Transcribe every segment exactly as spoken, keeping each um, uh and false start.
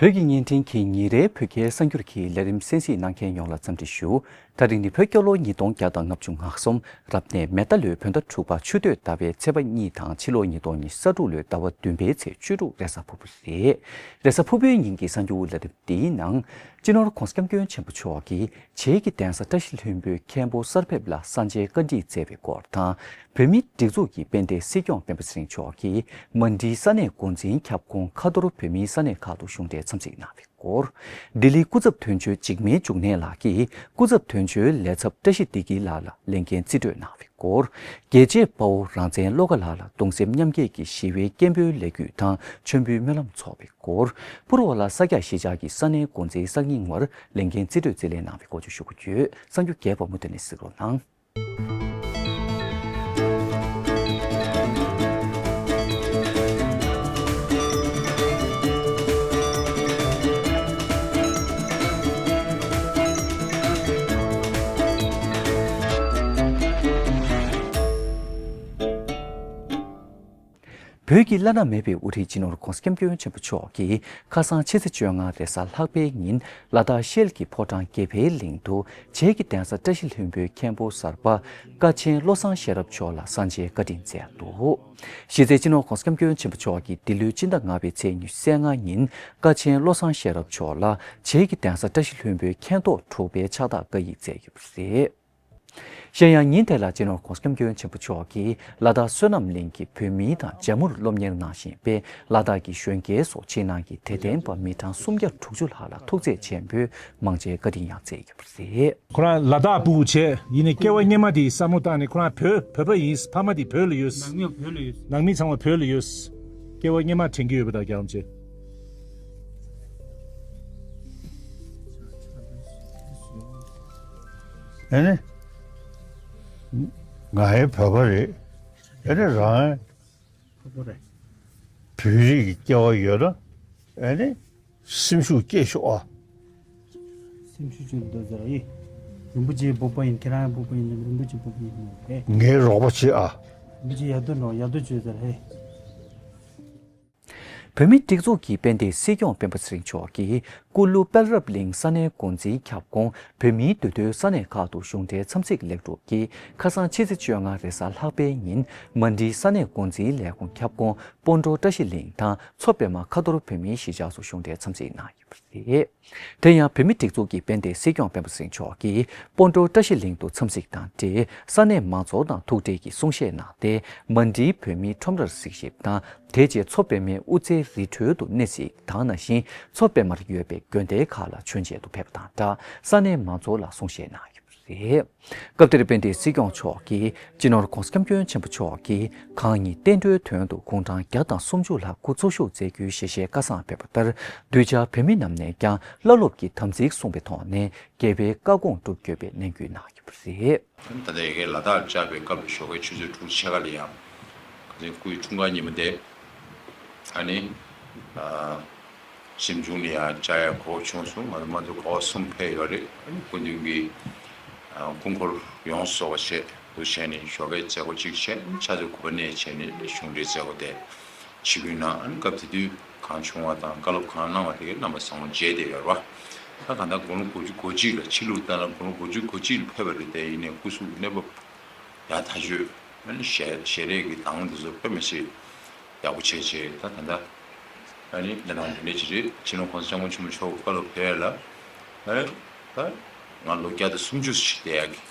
བོད་ཀྱི་བརྙན་འཕྲིན་གྱི་ཉིན་རེའི་བོད་སྐད་གསར་འགྱུར་གྱི་ལས་རིམ་གསན་གཟིགས་གནང་མཁན་ཡོངས་ལ་འཚམས་འདྲི་ཞུ། ད་རིང་ནི་བོད་རྒྱལ་ལོ་ཉིས་སྟོང་བརྒྱ་དང་ལྔ་བཅུ་ང་གསུམ་རབ་གནས་མེ་རྟ་ལོའི་བོད་ཟླ་དྲུག་པ་ཆུ་སྟོད་ཟླ་བའི་ཚེས་པ་གཉིས་དང་ཕྱི་ལོ་ཉིས་སྟོང་ཉི་ཤུ་རྩ་དྲུག་ལོའི་ཟླ་བ་བདུན་པའི་ཚེས་བཅུ་དྲུག་རེས་གཟའ་ཕུར་བུ་རེད། རེས་གཟའ་ཕུར་བུའི་ཉིན་གྱི་གསར་འགྱུར་ལས་རིམ་འདིའི་ནང་། སྤྱི་ནོར་༧གོང་ས་༧སྐྱབས་མགོན་ཆེན་པོ་མཆོག་གིས་བྱེས་ཀྱི་གདན་ས་བཀྲ་ཤིས་ལྷུན་པོའི་མཁན་པོ་གསར་ཕེབས་ལ་གསང་བྱའི་བཀའ་འདྲི་སྩལ་བའི་སྐོར་དང་། བོད་མིའི་སྒྲིག་འཛུགས་ཀྱི་དཔལ་ལྡན་སྲིད་སྐྱོང་སྤེན་པ་ཚེ་རིང་མཆོག་གིས་མན་ཌིའི་ས་གནས་འགོ་འཛིན་ཁྱབ་ཁོངས་ཁ་ཐོར་བོད་མིའི་ས་གནས་ཁག་ཏུ་གཞུང་འབྲེལ་འཚམས་གཟིགས་གནང་བའི་སྐོར། ལྡི་ལིའི་སྐུ་ཚབ་དོན་གཅོད་འཇིགས་མེད་འབྱུང་གནས་ལགས་ཀྱིས་སྐུ་ཚབ་དོན་གཅོད་ལས་ཚབ་བཀྲ་ཤིས་བདེ་སྐྱིད་ལགས་ལ་ལས་འགན་རྩིས་སྤྲོད་གནང་བའི་སྐོར། རྒྱལ་གཅེས་དཔའ་བོ་རང་བཙན་བློ་དགའ་ལགས་ལ་གདུང་སེམས་མཉམ་སྐྱེད་ཀྱི་ཞི་བའི་སྐད་འབོད་ལས་འགུལ་དང་མཆོད་འབུལ་སྨོན་ལམ་ཚོགས་པའི་སྐོར། པུར་བ་ལ་ས་སྐྱ་གཞིས་ཆགས་ཀྱི་ས་གནས་འགོ་འཛིན་གསར་རྙིང་བར་ལས་འགན་རྩིས་སྤྲོད་རྩིས་ལེན་གནང་བའི་སྐོར་བཅས་ཞུ་རྒྱུ་ཡོད། གསར་འགྱུར་རྒྱས་པ་མུ་མཐུད་ནས་གཟིགས་རོགས་གནང་། བོད་ཀྱི་བླ་ན་མེད་པའི་དབུ་ཁྲིད་སྤྱི་ནོར་༧གོང་ས་༧སྐྱབས་མགོན་ཆེན་པོ་མཆོག་གིས་ཁ་སང་ཕྱི་ཚེས་བཅོ་ལྔ་རེས་གཟའ་ལྷག་པའི་ཉིན་ལ་དྭགས་ཤེལ་གྱི་ཕོ་བྲང་དགེ་འཕེལ་གླིང་དུ་བྱེས་ཀྱི་གདན་ས་བཀྲ་ཤིས་ལྷུན་པོའི་མཁན་པོ་གསར་པ་ཀ་ཆེན་བློ་བཟང་ཤེས་རབ་མཆོག་ལ་གསང་བྱའི་བཀའ་དྲིན་སྩལ་འདུག། གཞི་རྩའི་སྤྱི་ནོར་༧གོང་ས་༧སྐྱབས་མགོན་ཆེན་པོ་མཆོག་གིས་འདི་ལོའི་སྤྱི་ཟླ་ལྔ་པའི་ཚེས་ཉི་ཤུ་རྩ་ལྔ་ཉིན་ཀ་ཆེན་བློ་བཟང་ཤེས་རབ་མཆོག་ལ་བྱེས་ཀྱི་གདན་ས་བཀྲ་ཤིས་ལྷུན་པོའི་མཁན་ཐོག་དྲུག་པའི་ཕྱག་རྟགས་བཀའ་ཡིག་སྩལ་ཡོད་པ་རེད། གཞན་ཡང་ཉིན་དེ་ལ་སྤྱི་ནོར་༧གོང་ས་༧སྐྱབས་མགོན་ཆེན་པོ་མཆོག་གིས་ལ་དྭགས་བསོད་ནམས་གླིང་གི་བོད་མི་དང་འཇའ་མུར་སློབ་གཉེར་གནང་བཞིན་པའི་ལ་དྭགས་ཀྱི་གཞོན་སྐྱེས་སོགས་ཕྱི་ནང་གི་དད་ལྡན་པ་མི་གྲངས་སུམ་བརྒྱ་དྲུག་ཅུ་ལྷག་ལ་ཐུགས་རྗེ་ཆེན་པོའི་མང་མཇལ་བཀའ་དྲིན་ཡང་སྩལ་ཡོད་པ་རེད། ཁོ་རང་ལ་དྭགས་ཕྲུ་གུ་བྱས་ཡིན་ནའི་སྐྱེ་བ་སྔོན་མ་དེའི་བསམ་བློ་བཏང་ནས་ཁོ་རང་བོད་བོད་པ་ཡིན། ཕ་མ་དེ་བོད་ལ་ཡོད། ནང་མི་བོད་ལ་ཡོད། ནང་མི་ཚང་མ་བོད་ལ་ཡོད། སྐྱེ་བ་སྔོན་མ་དྲན་གྱི་ཡོད་པ་དང་རྒྱལ་བ་རིན་པོ་ཆེ། ཨ་ནི། ང་ཡང་བོད་པ་རེད། ཨ་ནི་རང་། བོད་རིགས་ཀྱི་སྐྱེ་བ་ཡོད་ན་ཨ་ནི་སེམས་ཤུགས་སྐྱེད་ཤོག་ཨ། སེམས་ཤུགས་ཅིག་འདོད་ཟེར་ཡིན། རིན་པོ་ཆེའི་བུ་པ་ཡིན། ཁྱེད་རང་བུ་པ་ཡིན་ན་རིན་པོ་ཆེའི་བུ་པ་ཡིན་ནོ་ཧེ། ངའི་རོགས་པ་བྱེད་ཨ། རིན་པོ་ཆེ་ཡག་འདུག་ནོ་ཡག་འདུག་བྱོས་ཟེར་ཧེ། བོད་མིའི་སྒྲིག་འཛུགས་ཀྱི་དཔལ་ལྡན་སྲིད་སྐྱོང་སྤེན་པ་ཚེ་རིང་མཆོག་གིས་ཀུ་ལུ་དཔལ་རབ་གླིང་ས་གནས་འགོ་འཛིན་ཁྱབ་ཁོངས་བོད་མིའི་འདུས་སྡོད་ས་གནས་ཁག་ཏུ་གཞུང་འབྲེལ་འཚམས་གཟིགས་ལེགས་གྲུབ་ཀྱིས་ཁ་སང་ཕྱི་ཚེས་བཅོ་ལྔ་རེས་གཟའ་ལྷག་པའི་ཉིན་མན་ཌིའི་ས་གནས་འགོ་འཛིན་ལས་ཁུངས་ཁྱབ་ཁོངས་སྤོན་གྲོང་བཀྲ་ཤིས་གླིང་དང་མཚོ་པདྨ་ཁ་ཐོར་བོད་མིའི་གཞིས་ཆགས་སུ་གཞུང་འབྲེལ་འཚམས་གཟིགས་གནང་ཡོད་པ་རེད། དེ་ཡང་བོད་མིའི་སྒྲིག་འཛུགས་ཀྱི་དཔལ་ལྡན་སྲིད་སྐྱོང་སྤེན་པ་ཚེ་རིང་མཆོག་གིས་སྤོན་གྲོང་བཀྲ་ཤིས་གླིང་དུ་འཚམས་གཟིགས་དང་འབྲེལ་ས་གནས་མང་ཚོགས་དང་ཐུག་འཕྲད་ཀྱིས་གསུང་བཤད་གནང་སྟེ། མན་ཌིའི་བོད་མིའི་ཁྲོམ་རར་གཟིགས་ཞིབ་དང་། དེ་རྗེས་མཚོ་པདྨའི་དབུ་རྩེའི་རི་ཁྲོད་དུ་གནས་གཟིགས་དང་། ནང་བཞིན་མཚོ་པདྨར་ཡོད་པའི་དགོན་སྡེ་ཁག་ལ་མཆོད་མཇལ་དུ་ཕེབས་པ་དང་སྦྲགས་ས་གནས་མང་ཚོགས་ལ་གསུང་བཤད་གནང་ཡོད་པ་རེད། སྐབས་དེར་དཔལ་ལྡན་སྲིད་སྐྱོང་མཆོག་གིས་སྤྱི་ནོར་༧གོང་ས་༧སྐྱབས་མགོན་ཆེན་པོ་མཆོག་གིས་གང་ཉིད་བསྟན་འགྲོའི་དོན་དུ་དགུང་གྲངས་བརྒྱ་དང་སུམ་ཅུ་ལྷག་སྐུ་འཚོ་བཞུགས་མཛད་རྒྱུའི་ཞལ་བཞེས་བཀའ་བཟང་ཕེབས་པ་ལྟར། གདུལ་བྱ་བོད་མི་རྣམས་ནས་ཀྱང་བླ་སློབ་ཀྱི་དམ་ཚིག་བསྲུངས་པའི་ཐོག་ནས་རྒྱལ་བའི་བཀའ་དགོངས་སྒྲུབ་དགོས་པའི་ནན་སྐུལ་གནང་ཡོད་པ་རེད། ད་ལྟ་ཡ་གིར་ལ་དྭགས་བཅར་བའི་སྐབས་ལ་ཞོགས་ཀའི་ཆུ་ཚོད་དྲུག་ཕྱེད་ཀ་ལ་ཡང་། ཁ་སང་སྐུའི་འཁྲུངས་སྐར་ཉིན་མོ་དེ། ཨ་ནི། ཨ། གཟིམ་ཆུང་ལ་ཡང་བཅར་ཡ་གོ་སྐབས་བྱུང་སོང་། ང་ཚོ་མང་ཚོགས་གྲྭ་པ་གསུམ་ཕེབས་ཡོད་རེད། ཨ་ནི་སྐུ་མདུན་གྱི། ཨ། སྐུ་འཁོར་ཡོངས་སུ་རྫོགས་པ་བྱས་འདུ་བྱས་ནས་ཞོགས་ཀའི་མཛད་སྒོ་གཅིག་བྱས། ཕྱག་ཚོད་དགུ་པ་ནས་བྱས་ནས་གཞུང་འབྲེལ་མཛད་སྒོ་དེ་ཆིབས་བསྒྱུར་གནང་། ཨ་ནི་སྐབས་དེ་དུས་གང་བྱུང་བ་དང་བཀའ་སློབ་གང་གནང་བ་དེ་གའི་རྣམ་པ་ཚང་མ་མཇལ་བསྡད་ཡོད་རེད་པ། ད་གང་ལྟར་དགུང་ལོ་དགུ་བཅུ་གོ་གཅིག་ལ། ཕྱི་ལུགས་ལྟར་ན་དགུང་ལོ་དགུ་བཅུ་གོ་གཅིག་ལ་ཕེབས་པ་རེད་དེ། ཡིན་ནའི་སྐུ་གཟུགས་གནས་བབ་ཡག་ཐག་ཆོད། ཨ་ནི་ཞལ་ཞལ་རས་ཀྱི་མདངས་དེ་ཚོ་དཔེ་མི་སྲིད་ཡག་པོ་བྱས་བྱས། ད་ད་ལྟ་ཨ་ནི་འདི་ནང་འདི་འདྲ་ཅིག་རེད། སྤྱི་ནོར་༧གོང་ས་༧སྐྱབས་མགོན་ཆེན་པོ་མཆོག་བཀའ་སློབ་ཕེབས་ལ། ཨ་ནི་ད་ང་ལོ་བརྒྱ་དང་སུམ་ཅུ་ཞིག་བསྡད་ཡག་གི་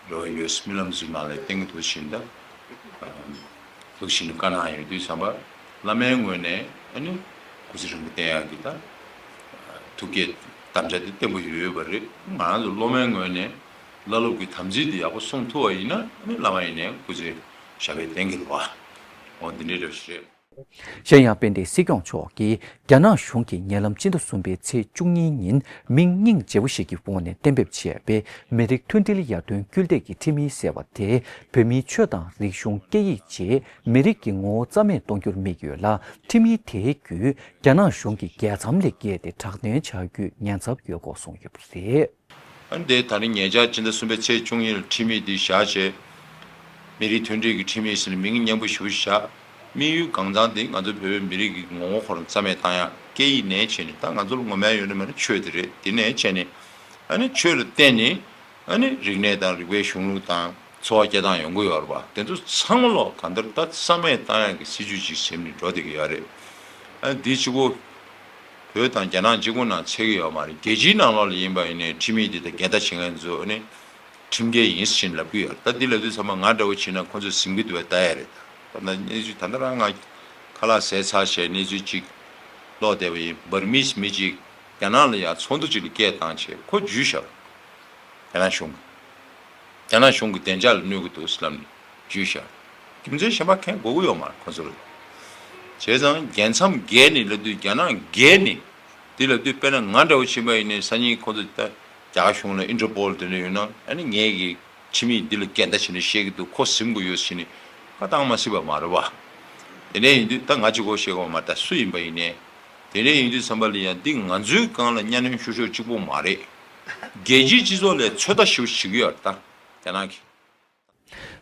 རེ་བ་ཡོད། རྨི་ལམ་ཚོའི་ནང་ལ་བསྟན་གྱི་འདུག་བཞིན་ད། འདུག་བཞིན་བཀའ་གནང་ཡོད་དུས་ཙམ་པ། བླ་མའི་ངོས་ནས་ཨ་ནི་སྐུ་ཚེ་རིང་པོ་བསྟེན་ཡག་གི་ད་ཐུགས་བསྐྱེད་དམ་བཅའ་དེ་བརྟན་པོ་ཡོད་པ་རེད། ང་རང་ཚོ་སློབ་མའི་ངོས་ནས། བླ་སློབ་ཀྱི་དམ་ཚིག་འདི་ཡག་པོ་སྲུང་ཐུབ་པ་ཡིན་ན། ཨ་ནི་བླ་མ་ཡིན་ནའི་སྐུ་ཚེ་ཞབས་པད་བརྟན་གྱི་རེད་པ། འོ་འདི་འདྲའི་འདྲ་ཞིག་རེད། གཞན་ཡང་དཔལ་ལྡན་སྲིད་སྐྱོང་མཆོག་གིས་རྒྱ་ནག་གཞུང་གིས་ཉེ་ལམ་སྤྱི་ཟླ་གསུམ་པའི་ཚེས་བཅུ་གཉིས་ཉིན་མིང་སྙིང་རྗེ་པོ་ཞིག་གི་དབང་ནས་གཏན་འབེབས་བྱས་པའི་མི་རིགས་མཐུན་སྒྲིལ་ཡར་ཐོན་སྐུལ་འདེད་ཀྱི་ཁྲིམས་ཡིག་ཟེར་བ་དེ། བོད་མིའི་ཆོས་དང་རིག་གཞུང་སྐད་ཡིག་བཅས་མི་རིགས་ཀྱི་ངོ་བོ་རྩ་མེད་གཏོང་རྒྱུར་དམིགས་ཡོད་ལ། ཁྲིམས་ཡིག་དེའི་བརྒྱུད་རྒྱ་ནག་གཞུང་གིས་རྒྱལ་མཚམས་ལས་བརྒལ་ཏེ་དྲག་གནོན་བྱ་རྒྱུའི་ཉེན་ཚབས་ཡོད་སྐོར་གསུངས་ཡོད་པ་རེད། ཨ་ནི་དེ་ད་རིང་ཉེ་ཆར་སྤྱི་ཟླ་གསུམ་པའི་ཚེས་བཅུ་གཉིས་ལ་ཁྲིམས་ཡིག་འདི་བཞག་བྱས། མི་རིགས་མཐུན་སྒྲིལ་གྱི་ཁྲིམས་ཡིག་ཟེར་ནས་མིང་སྙན་པོ་ཞེ་པོ་བཞག། དམིགས་ཡུལ་གང་ཚང་དེ་ང་ཚོ་བོད་པའི་མི་རིགས་ཀྱི་ངོ་བོ་ཁོ་རང་རྩ་མེད་བཏང་ཡག་སྐད་ཡིག་ནས་བྱས་ནས། ད་ང་ཚོ་ལ་ངོ་མ་ཡོད་ནི་མ་ནི་ཆོས་དེ་རེད། དེ་ནས་བྱས་ནས་ཨ་ནི་ཆོས་ལ་བརྟེན་ནས་ཨ་ནི་རིག་གནས་དང་རིག་པའི་གཞུང་ལུགས་དང་འཚོ་བ་སྐྱེལ་སྟངས་ཡོང་གི་ཡོད་རེད་པ། དེ་ཚོ་ཚང་མ་ལོག་གང་ལྟར་ད་རྩ་མེད་བཏང་ཡག་གི་སྲིད་ཇུས་ཅིག་ཟིན་ནས་འགྲོ་བསྡད་ཀྱི་ཡོད་རེད། ཨ་ནི་འདི་གཅིག་པོ་བོད་དང་རྒྱ་ནག་གཅིག་པོ་ནང་ཚད་ཀྱི་ཡོད་མ་རེད། རྒྱལ་སྤྱིའི་ནང་ལོགས་ལ་ཡིན་པ་ཡིན་ནའི་ཁྲིམས་ཡིག་འདི་དང་འགལ་ཟླ་བྱེད་མཁན་ཚོ་ཨ་ནི་ཁྲིམས་འགལ་ཡིན་ཟེར་ལབ་ཀྱི་ཡོད་རེད། ད་འདི་ལབ་དུས་ཚང་མ་ང་འདྲ་བོ་བྱས་ན་ཁོ་ཚོས་ཟིན་གྱི་འདུག་པས་ལྟ་ཡ་རེད། ད་ལྟ་གནས་ཚུལ་ད་ལྟ་རང་ང་ཁ་ལག་ཟས་ཚར་བྱས་གནས་ཚུལ་གཅིག་ཀློག་བསྡད་པ་ཡིན། འབར་མིས་མི་གཅིག་རྒྱ་ནག་ལ་ཡ་ཚོགས་འདུ་གཅིག་ལ་སྐད་བཏང་བྱས་ཁོ་འཇུས་བཞག་རྒྱ་ནག་གཞུང་གིས། རྒྱ་ནག་གཞུང་གི་བདེ་འཇགས་ལ་གནོད་ཀྱི་འདུག་ཟེར་ལབ་ནས་འཇུས་བཞག་རྒྱུ་མཚན་གཞན་པ་མཁན་དགོས་ཀྱི་ཡོད་མ་རེད་ཁོ་ཚོ་ལ། བྱས་ཙང་རྒྱལ་མཚམས་བརྒལ་ནས་ལབ་དུས་རྒྱ་ནག་བརྒལ་ནས་འདི་ལབ་དུས་དཔེར་ན་ང་འདྲ་བོ་ཕྱིན་པ་ཡིན་ནའི་སང་ཉིན་ཁོ་ཚོ་ད་རྒྱ་གར་གཞུང་ལ་ཨིན་ཊར་པོལ་དེ་འདྲ་ཡོད་ན་ཨ་ནི་ངས་ཀྱི་ཁྲིམས་ཡིག་འདི་ལ་འགལ་ཟླ་བྱས་ནས་བཤད་ཀྱི་འདུག་ཁོ་ཟིན་དགོས་ཡོད་ཟེར་ནས་བཀའ་བཏང་མ་སྲིད་པ་མ་རེད་བ། དེ་འདྲ་ཡིན་དུས་ད་ང་གཅིག་པོ་བཤད་དགོས་མ་རེད། ད་སུ་ཡིན་པ་ཡིན་ནའི་དེ་འདྲ་ཡིན་དུས་ཙམ་པ་ལ་ཡང་འདི་ང་ཚོའི་སྒང་ལ་གཉའ་གནོན་ཤོར་ཤོར་གཅིག་པོ་མ་རེད། རྒྱལ་སྤྱིའི་སྤྱི་ཚོགས་ལ་ཚོད་ལྟ་ཞིག་བྱེད་ཀྱི་ཡོད་རེད་ད་རྒྱ་ནག་གིས།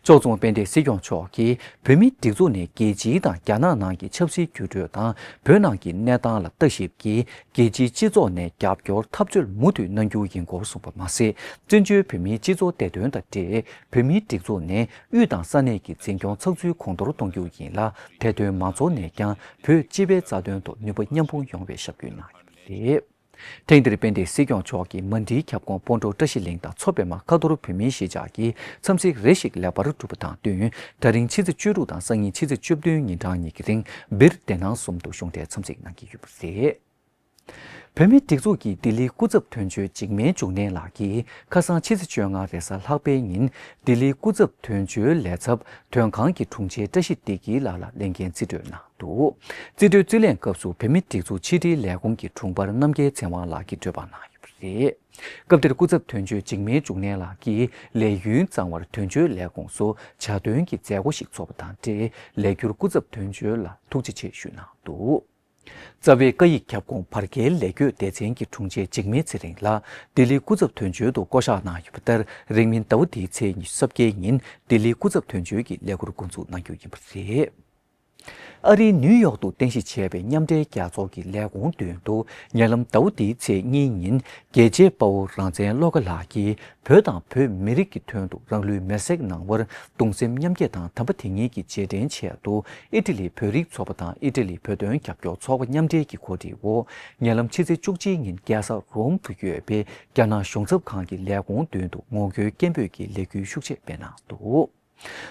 ཕྱོགས་མཚུངས་དཔལ་ལྡན་སྲིད་སྐྱོང་མཆོག་གིས་བོད་མིའི་སྒྲིག་འཛུགས་ནས་རྒྱལ་སྤྱིའི་དང་རྒྱ་ནག་ནང་གི་ཆབ་སྲིད་འགྱུར་འགྲོས་དང་བོད་ནང་གི་གནས་སྟངས་ལ་ལྟ་ཞིབ་ཀྱིས་རྒྱལ་སྤྱིའི་སྤྱི་ཚོགས་ནས་རྒྱབ་སྐྱོར་ཐབས་འཚོལ་མུ་མཐུད་གནང་རྒྱུ་ཡིན་སྐོར་གསུངས་པ་མ་ཟད། བཙན་བྱོལ་བོད་མིའི་སྤྱི་ཚོགས་བདེ་དོན་དང་འབྲེལ་བོད་མིའི་སྒྲིག་འཛུགས་ནས་དབུས་དང་ས་གནས་ཀྱི་འཛིན་སྐྱོང་ཚགས་ཚུད་གོང་མཐོར་གཏོང་རྒྱུ་ཡིན་ལ། དེ་དོན་མང་ཚོགས་ནས་ཀྱང་བོད་སྤྱི་པའི་རྩ་དོན་ཐོག་ནུས་པ་མཉམ་སྤུངས་ཡོང་བའི་ཞབས་སྐྱོན་གནང་ཡོད་པ་རེད། ཐེངས་འདིར་དཔལ་ལྡན་སྲིད་སྐྱོང་མཆོག་གིས་མན་ཌིའི་ཁྱབ་ཁོངས་སྤོན་ཊོ་བཀྲ་ཤིས་གླིང་དང་མཚོ་པདྨ་ཁ་ཐོར་བོད་མིའི་གཞིས་ཆགས་ཀྱི་འཚམས་གཟིགས་རེ་ཞིག་ལེགས་པར་གྲུབ་པ་དང་བསྟུན། ད་རིང་ཕྱི་ཚེས་བཅུ་དྲུག་དང་སང་ཉིན་ཕྱི་ཚེས་བཅུ་བདུན་ཉིན་གྲངས་གཉིས་ཀྱི་རིང་སྦིར་བདེ་སྣང་གསུམ་དུ་གཞུང་འབྲེལ་འཚམས་གཟིགས་གནང་གི་ཡོད་པ་རེད། བོད་མིའི་སྒྲིག་འཛུགས་ཀྱི་ལྡི་ལིའི་སྐུ་ཚབ་དོན་གཅོད་འཇིགས་མེད་འབྱུང་གནས་ལགས་ཀྱིས་ཁ་སང་ཕྱི་ཚེས་བཅོ་ལྔ་རེས་གཟའ་ལྷག་པའི་ཉིན་ལྡི་ལིའི་སྐུ་ཚབ་དོན་གཅོད་ལས་ཚབ་དོན་ཁང་གི་དྲུང་ཆེ་བཀྲ་ཤིས་བདེ་སྐྱིད་ལགས་ལ་ལས་འགན་རྩིས་སྤྲོད་གནང་འདུག་རྩིས་སྤྲོད་རྩིས་ལེན་སྐབས་སུ་བོད་མིའི་སྒྲིག་འཛུགས་ཕྱི་དྲིལ་ལས་ཁུངས་ཀྱི་དྲུང་འཕར་རྣམ་རྒྱལ་ཚེ་དབང་ལགས་ཀྱིས་གྲོས་པ་གནང་ཡོད་པ་རེད། སྐབས་དེར་སྐུ་ཚབ་དོན་གཅོད་འཇིགས་མེད་འབྱུང་གནས་ལགས་ཀྱིས་ལས་ཡུན་གཙང་བར་དོན་གཅོད་ལས་ཁུངས་སུ་བྱ་དོན་གྱི་མཛད་སྒོ་ཞིག་ཚོགས་པ་དང་འབྲེལ་ལས་འཁྱུར་སྐུ་ཚབ་དོན་གཅོད་ལ་ཐུགས་རྗེ་ཆེ་ཞུས་གནང་འདུག་རྩ་བའི་སྐད་ཡིག་ཁྱབ་ཁོངས་བར་བརྒལ་ལས་བགོས་སྡེ་ཚན་གྱི་དྲུང་ཆེ་འཇིགས་མེད་ཚེ་རིང་ལགས་ལྡི་ལིའི་སྐུ་ཚབ་དོན་གཅོད་དུ་བསྐོ་གཞག་གནང་ཡོད་པ་ལྟར། རིང་མིན་ཟླ་བ་འདིའི་ཚེས་ཉི་ཤུ་རྩ་བརྒྱད་ཉིན་ལྡི་ལིའི་སྐུ་ཚབ་དོན་གཅོད་ཀྱི་ལས་འཁུར་འགོ་འཛུགས་གནང་རྒྱུ་ཡིན་པ་རེད། ཨ་རིའི་ནིའུ་ཡོག་ཏུ་རྟེན་གཞི་བྱས་པའི་མཉམ་འབྲེལ་རྒྱལ་ཚོགས་ཀྱི་ལས་ཁུངས་མདུན་དུ་ཉེ་ལམ་ཟླ་བ་འདིའི་ཚེས་གཉིས་ཉིན་རྒྱལ་གཅེས་དཔའ་བོ་རང་བཙན་བློ་དགའ་ལགས་ཀྱིས་བོད་དང་བོད་མི་རིགས་ཀྱི་དོན་དུ་རང་ལུས་མེར་སྲེག་གནང་བར་གདུང་སེམས་མཉམ་སྐྱེད་དང་། དམ་པ་དེ་ཉིད་ཀྱི་རྗེས་དྲན་ཆེད་དུ་ཨི་ཊ་ལིའི་བོད་རིགས་ཚོགས་པ་དང་ཨི་ཊ་ལིའི་བོད་དོན་རྒྱབ་སྐྱོར་ཚོགས་པ་མཉམ་འབྲེལ་གྱི་གོ་སྒྲིག་འོག་ཉེ་ལམ་ཕྱི་ཚེས་བཅུ་གཅིག་ཉིན་རྒྱལ་ས་རོམ་དུ་ཡོད་པའི་རྒྱ་ནག་གཞུང་ཚབ་ཁང་གི་ལས་ཁུངས་མདུན་དུ་ངོ་རྒོལ་སྐད་འབོད་ཀྱི་ལས་འགུལ་ཤུགས་ཆེ་སྤེལ་གནང་འདུག་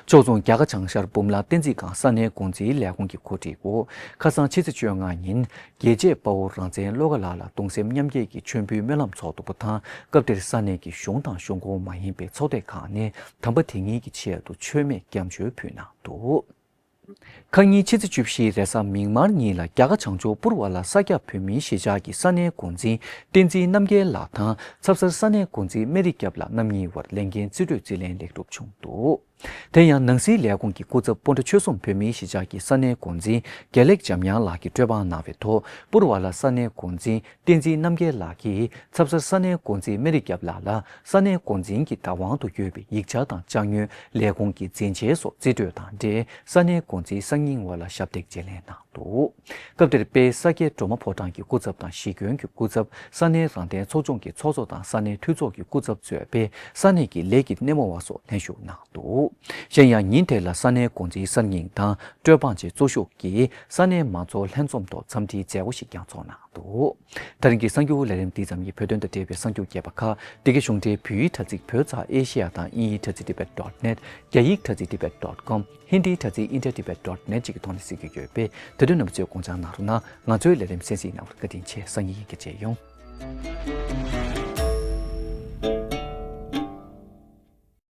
ཕྱོགས་མཚུངས་རྒྱ་གར་བྱང་ཤར་འབུམ་རམས་བསྟན་འཛིན་སྒང་ས་གནས་འགོ་འཛིན་ལས་ཁུངས་ཀྱི་གོ་སྒྲིག་འོག་ཁ་སང་ཕྱི་ཚེས་བཅོ་ལྔ་ཉིན་རྒྱལ་གཅེས་དཔའ་བོ་རང་བཙན་བློ་དགའ་ལགས་ལ་གདུང་སེམས་མཉམ་སྐྱེད་ཀྱི་མཆོད་འབུལ་སྨོན་ལམ་ཚོགས་འདུ་པ་དང་། སྐབས་དེར་ས་གནས་ཀྱི་གཞུང་དང་གཞུང་ཁོངས་མ་ཡིན་པའི་ཚོགས་སྡེ་ཁག་ནས་དམ་པ་དེ་ཉིད་ཀྱི་ཆེད་དུ་མཆོད་མེ་སྐྱབས་འཇུག་ཕུལ་གནང་འདུག་ཁ་ཉིན་ཕྱི་ཚེས་བཅུ་བཞི་རེས་གཟའ་མིག་དམར་ཉིན་ལ་རྒྱ་གར་བྱང་ཕྱོགས་པུར་བ་ལ་ས་སྐྱ་བོད་མིའི་གཞིས་ཆགས་ཀྱི་ས་གནས་འགོ་འཛིན་བསྟན་འཛིན་རྣམ་རྒྱལ་ལགས་དང་ཚབ་སར་ས་གནས་འགོ་འཛིན་སྨན་རི་སྐྱབས་ལགས་རྣམ་གཉིས་བར་ལས་འགན་རྩིས་སྤྲོད་རྩིས་ལེན་ལེགས་གྲུབ་བྱུང་འདུག་དེ་ཡང་ནང་སྲིད་ལས་ཁུངས་ཀྱི་སྐུ་ཚབ་སྤོན་ཊ་ཆོལ་གསུམ་བོད་མིའི་གཞིས་ཆགས་ཀྱི་ས་གནས་འགོ་འཛིན་དགེ་ལེགས་འཇམ་དབྱངས་ལགས་ཀྱིས་གྲོས་དཔང་གནང་བའི་ཐོག་པུར་བ་ལ་ས་གནས་འགོ་འཛིན་བསྟན་འཛིན་རྣམ་རྒྱལ་ལགས་ཀྱིས་ཚབ་སར་ས་གནས་འགོ་འཛིན་སྨན་རི་སྐྱབས་ལགས་ལ་ས་གནས་འགོ་འཛིན་གྱི་བདག་དབང་དུ་ཡོད་པའི་ཡིག་ཆ་དང་། ཅ་དངོས། ལས་ཁུངས་ཀྱི་འཛིན་ཆས་སོགས་རྩིས་སྤྲོད་དང་འབྲེལ་ས་གནས་འགོ་འཛིན་སང་ཉིན་བར་ལ་ཞབས་འདེགས་བརྗེ་ལེན་གནང་འདུག་སྐབས་དེར་དཔལ་ས་སྐྱའི་སྒྲོལ་མ་ཕོ་བྲང་གི་སྐུ་ཚབ་དང་གཞིས་དགོན་གྱི་སྐུ་ཚབ། ས་གནས་རང་བདེན་ཚོགས་ཆུང་གི་ཚོགས་གཙོ་དང་ས་གནས་འཐུས་ཚོགས་ཀྱི་སྐུ་ཚབ་གཙོས་པའི་ས་གནས་ཀྱི་ལས་ཀྱི་སྣེ་མོ་བ་སོགས་ལྷན་ཞུགས་གནང་འདུག་གཞན་ཡང་ཉིན་དེ་ལ་ས་གནས་འགོ་འཛིན་གསར་རྙིང་དང་སྤྲོད་དཔང་བཅས་གཙོ་བཞུགས་ཀྱིས་ས་གནས་མང་ཚོགས་ལྷན་འཛོམས་ཐོག་འཚམས་འདྲིའི་མཛད་སྒོ་ཞིག་ཀྱང་ཚོགས་གནང་འདུག་ད་རིང་གི་གསར་འགྱུར་ལས་རིམ་འདི་ཙམ་ཡིན། བོད་དོན་དང་འབྲེལ་བའི་གསར་འགྱུར་རྒྱས་པ་ཁག་འདི་གའི་གཞུང་འབྲེལ་བོད་ཡིག་དྲ་ཚིགས་བོད་ཙ་ཨེ་ཤེ་ཡ་དང་དབྱིན་ཡིག་དྲ་ཚིགས་tibet dot net། རྒྱ་ཡིག་དྲ་ཚིགས་tibet dot com། ཧིན་དིའི་དྲ་ཚིགས india tibet dot net་བཅས་ཀྱི་ཐོག་ནས་གཟིགས་རྒྱུ་ཡོད་པས། དེ་དུས་རྣམ་པ་ཚོས་དགོངས་འཇགས་གནང་རོགས་གནང་། ང་ཚོའི་ལས་རིམ་གསན་གཟིགས་གནང་བར་བཀའ་དྲིན་ཆེ། སང་ཉིན་ཡང་བསྐྱར་མཇལ་ཡོང་།